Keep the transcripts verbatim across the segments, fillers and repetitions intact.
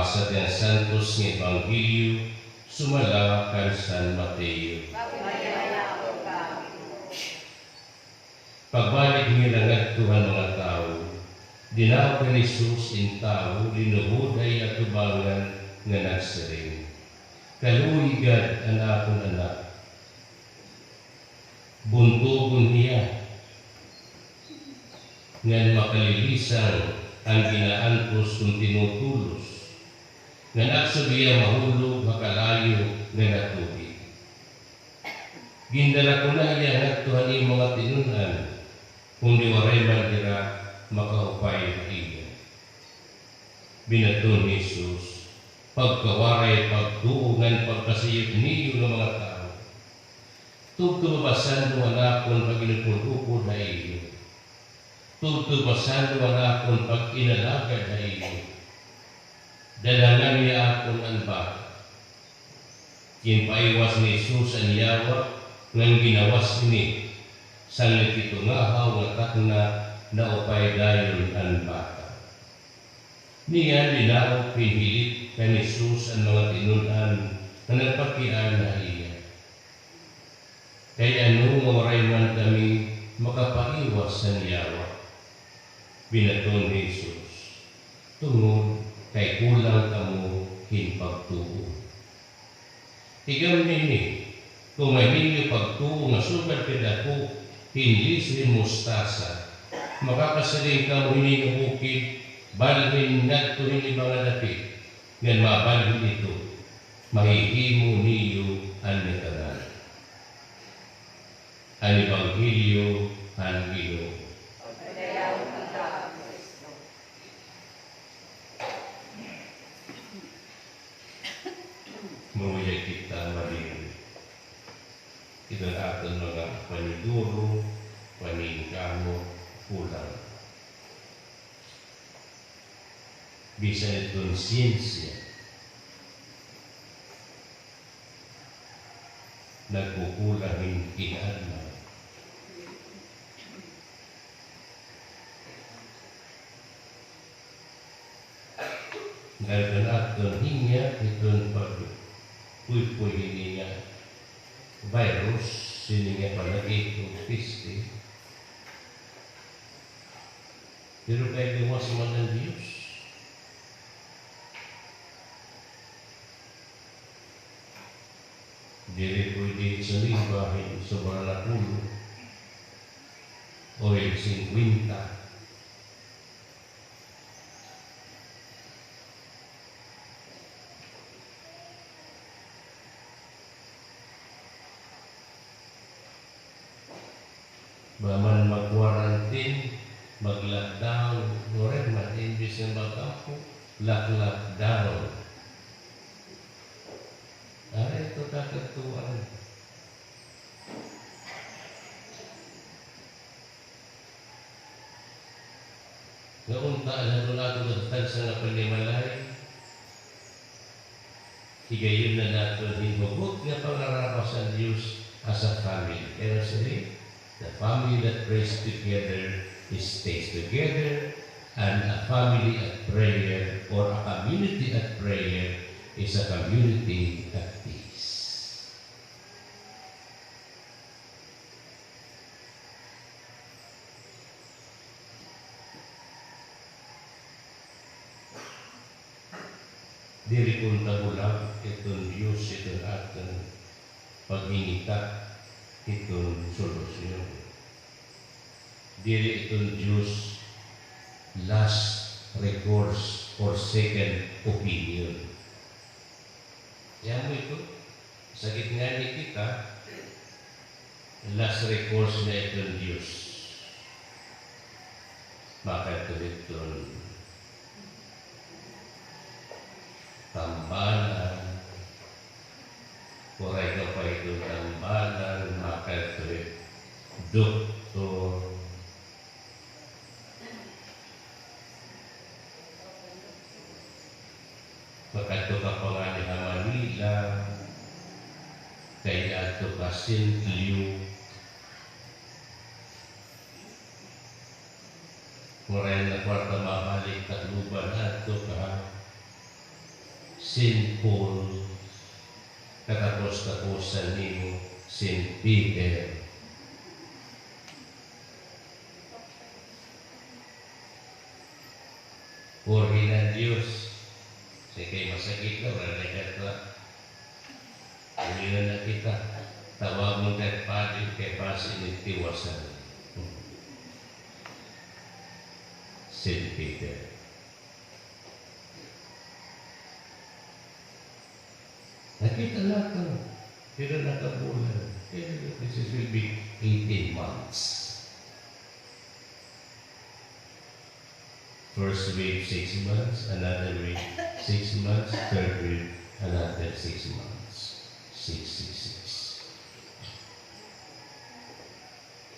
Sa tiyan santos nga ebanghelyo sumala kan San Mateo. Pagbalik nira ngadto han mga tawo, dinaog kan Jesus in tawo linuhod ha iya atubangan nga nagsiring, "Kaluoy gad an akon anak. Buntogon hiya, ngan makalilisang an ginaantos kon tinutulos, ngan agso't hiya mahulog ha kalayo nga natubig." Gindara ko na hiya ngadto han imo mga tinun-an, kundi waray man hira makaupay ha iya. Binaton ni Jesus, "Pagkawaray pagtuo ngan pagkasayop niyo nga mga tawo! Tudto ba sando an akon pag-inupod-upod ha iyo? Tudto ba sando an akon pag-inalagad ha iyo? Dadangan niya akon an bata." Ginpaiwas ni Jesus an yawa, ngan ginawas ini. Sanglit pito nga ahaw nga takna, naupay dayon an bata. Niyan dinaog hin hilit kan Jesus an mga tinun-an nga nagpakiana ha iya, "Kay ano nga waray man kami makapaiwas han yawa?" Binaton ni Jesus, "Tungod kay kulang kamo hin pagtuo. Tigamni ini, kon may ninyo pagtuo nga sugad kadako hin liso hin mustasa, makakasiring kamo hini nga bukid, 'Balhin ngadto hini nga dapit,' ngan mabalhin ito, mahihimo niyo an ngatanan." An Ebanghelyo han Ginoo. Mauyag kita madiri. Kita aton mga paniguro, paningkamot, kulang. Bisan iton siyensya, nagkukulang hin kin-adlaw. Dahil kan aton hinya, iton pagpuypoy hini nga virus, hini nga panakit o peste. Pero kay gawas man an Diyos. Diri pwede sa lingwahe, sobra na pulo o hin singkwenta. Ba man mag-quarantine, mag-lockdown, waray man, imbis nga mag-ampo, lock-lockdown. Aray, ito kakatuan. Nga unta an aton, aton natatagsa nga panimalay, higayon na naton hin hugot nga pangarabas an Diyos as a family. Kay ano siring? The family that prays together is, stays together, and a family at prayer or a community at prayer is a community at peace. Diri kon tabulag iton Diyos iton aton paghingita hiton solusyon. Diri iton Diyos last recourse or second opinion. Amo ito, sakit ngani kita, last recourse na iton Diyos. Makadto hiton tambalan, waray ka pa hiton tambalan, makadto hit doktor. Makadto ka pa ngani ha Manila, kay adto ka Saint Luke. Waray na kwarta mabalik Tacloban, adto ka ha Saint Paul, katapos-taposan nimo, Saint Peter. Purhi na an Diyos. Sige, masakit na, wala na kita. Uli na na kita. Tawagon ka padi kay basi ini tiwasan. Saint Peter. Nakita naton, pira na ka bulan. This is, will be eighteen months. First wave, six months. Another wave, six months. Third wave, another six months. Six, six, six.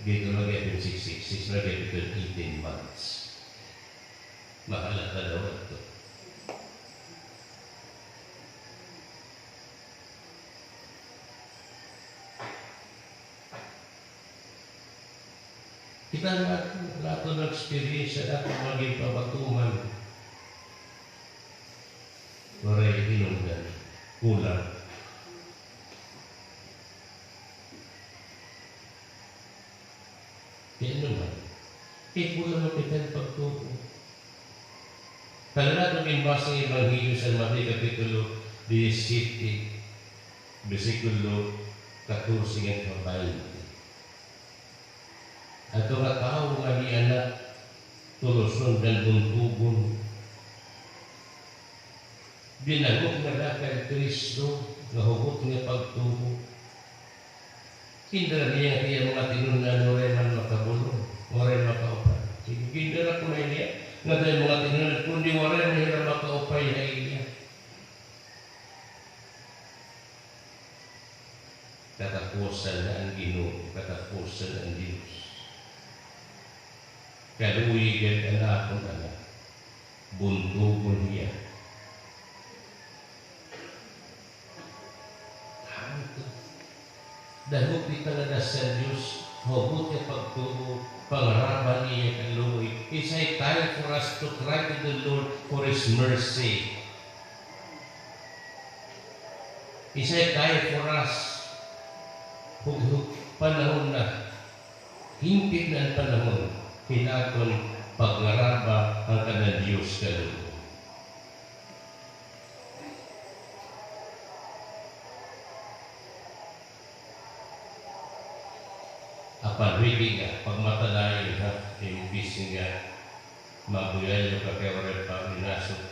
Dito lagi ito six six six, lagi ito eighteen months. Mahalata daw ito. Kita nga, lahat ng experience na maging pamatuman. Waray hinungdan. Kulang. Kay ano man? Kay kulang man kita hin pagtuo. Tanggalan naton ginbasa nga Ebanghelyo San Mateo, Kapitulo diyesisiyete, bersikulo katorse ngadto ha baynte. Adto nga tawo nga hi anak, tuluson ngan buntogon. Dinangop ngada kan Cristo nga hugot nga pagtuo. Gindara niya nga iya mga tinun-an waray man makabulong, waray makaupay. Sige, gindara ko na niya nga iya mga tinun-an, kundi waray man hira makaupay ha iya. Katapusan na an Ginoo, katapusan an Diyos. Kaluoy gad an akon anak, buntogon hiya. Dangop kita nga dasal an Diyos, hugot nga pagtuo, pangaraba niya kaluoy. It's a time for us to cry to the Lord for His mercy. It's a time for us. Hu-, hu-, panahon na. Hingpit na an panahon hin aton pagngaraba han kanan Diyos kaluoy. Apan, pwede nga, pagmata dayon, ha, imbis nga mabuyayo ka kay waray pa inasot.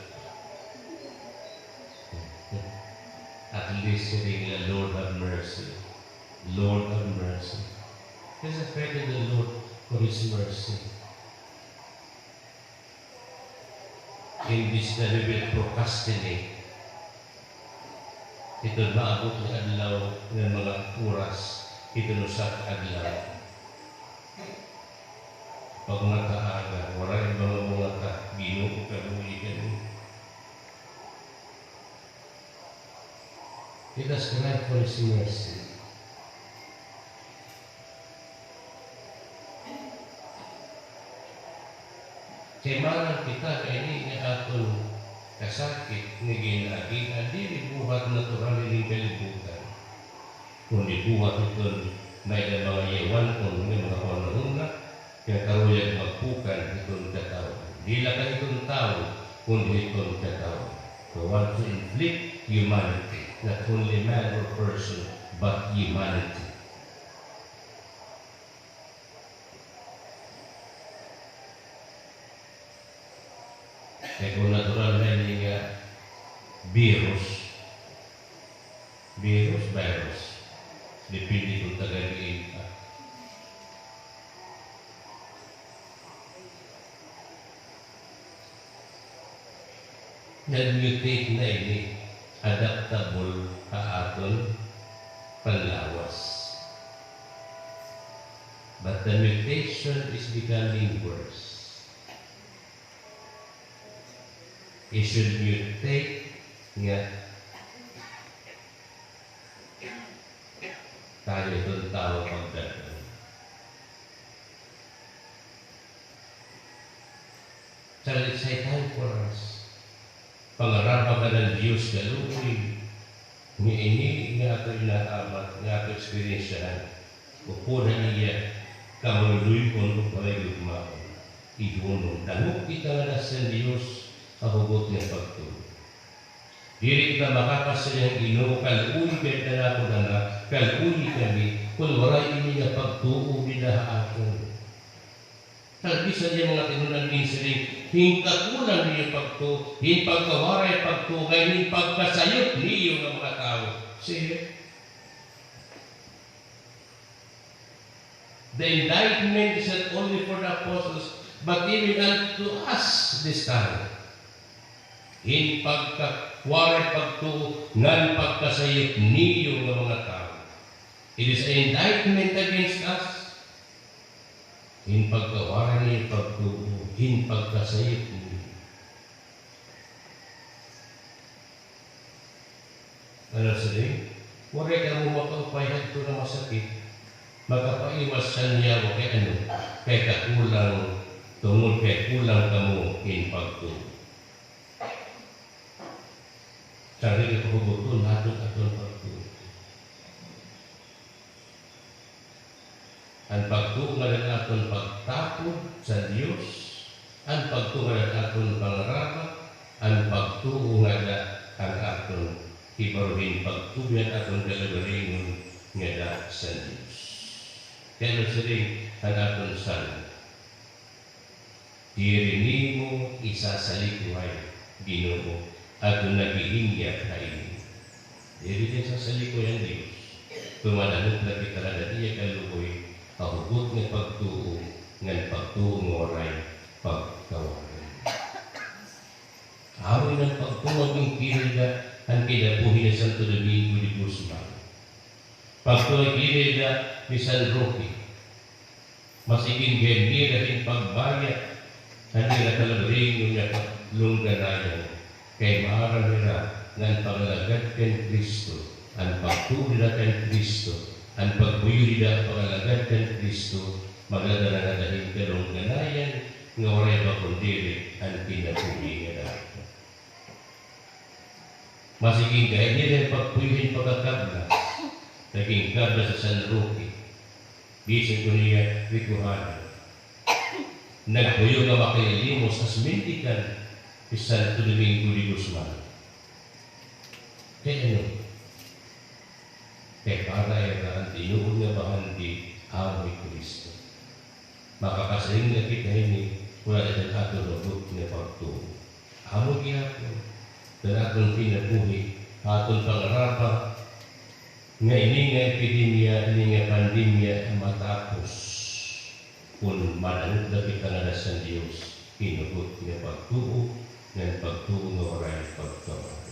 At least, siring la, "Lord, have mercy. Lord, have mercy." Just pray to the Lord for His mercy. Imbis nga we will procrastinate, hiton maabot nga adlaw nga mga oras, hiton usa ka adlaw. Pagmata aga, waray mga mangata, Ginoo, kaluoyi kami. Let us cry for His mercy. Kay maaram kita nga ini nga aton kasakit nga gin-agi, diri buhat natural ini nga kalibutan. Kundi buhat hiton may-ada mga yawan-on nga mga panahon na, nga karuyag magpukan hiton katawhan. Diri la kan hiton tawo, kundi hiton katawhan. The one to inflict humanity, not only man or person, but humanity. Kay kon natural na ini nga virus, virus, virus, depende kon taga diin ka. Nag-mutate na ini, adaptable ha aton panlawas. But the mutation is becoming worse. It should mutate nga tayo hiton tawo pagdad-on. Sa, sa time for us. Pangaraba ka han Diyos kaluoy, nga ini nga ato inaamat, nga ato eksperyensyahan, upod han iya kamuluyloyon ug paghigugmaon. Ihunong, dangop kita nga dasigan han Diyos ha hugot nga pagtuo. Diri kita makakasayang, Ginoo, kaluoyi gad an akon anak, kaluoyi kami, kon waray ini nga pagtuo dida ha aton. Tal bisan iya mga tinun-an ginsiring, hin kakulang niyo pagtuo, hin pagkawaray pagtuo, ngan hin pagkasayop niyo nga mga tawo. See here? The indictment is not only for the apostles, but even unto us this time. Hin pagkawaray pagtuo ngan pagkasayop niyo nga mga tawo. It is an indictment against us. Hin pagkawaray niyo pagtuo, hin pagkasayop niyo. Ano siring? Waray kamo makaupay hadto nga masakit. Makapaiwas kan yawa kay ano? Kay kakulang, tungod kay kulang kamo hin pagtuo. Sa diri pa huguton naton aton pagtuo. An pagtuo nga dad aton pagtapod sa Dios, an pagtuo nga dad aton pangaraba, an pagtuo nga dad an aton hibaruhin pagtuo an aton kalabaringon nga dad sa Dios. Kay ano siring an aton salmo? Diri nimo isasalikoy, Ginoo, adton naghihinyag ha imo. Diri niya isasalikoy an Dios. Tumadangop la kita nga dad iya kaluoy, ha hugot nga pagtuo, ngan pagtuo nga waray pagkawaray. Amo ini an pagtuo nga ginkirida han kinabuhi ni Santo Domingo de Guzman. Pagtuo nga ginkirida ni San Roque. Maski gingahin nira hin pagbaya han ira kalabaringon nga kalungganayan, kay maaram hira nga an pangalagad kan Cristo, an pagtuo nira kan Cristo, an pagpuyo nira pangalagad kan Cristo, magdadara ngada hin kalungganayan nga waray pa kon diri an kinabuhi nga dato. Maski gingahin nira hin pagpuyo hin pagkakabla, naging kabla si San Roque, bisan kon iya rikuhanan. Nagpuyo nga makalilimos as mendikant hi Santo Domingo de Guzman. Kay ano? Kay para ira an tinuod nga bahandi amo hi Cristo. Makakasiring la kita hini, waray la kita aton hugot nga pagtuo. Amo gihapon, an aton kinabuhi, aton pangaraba, nga ini nga epidemya, ini nga pandemya matapos. Kon madangop la kita nga dasigan han Dios, hin hugot nga pagtuo, ngan pagtuo nga waray pagkawaray.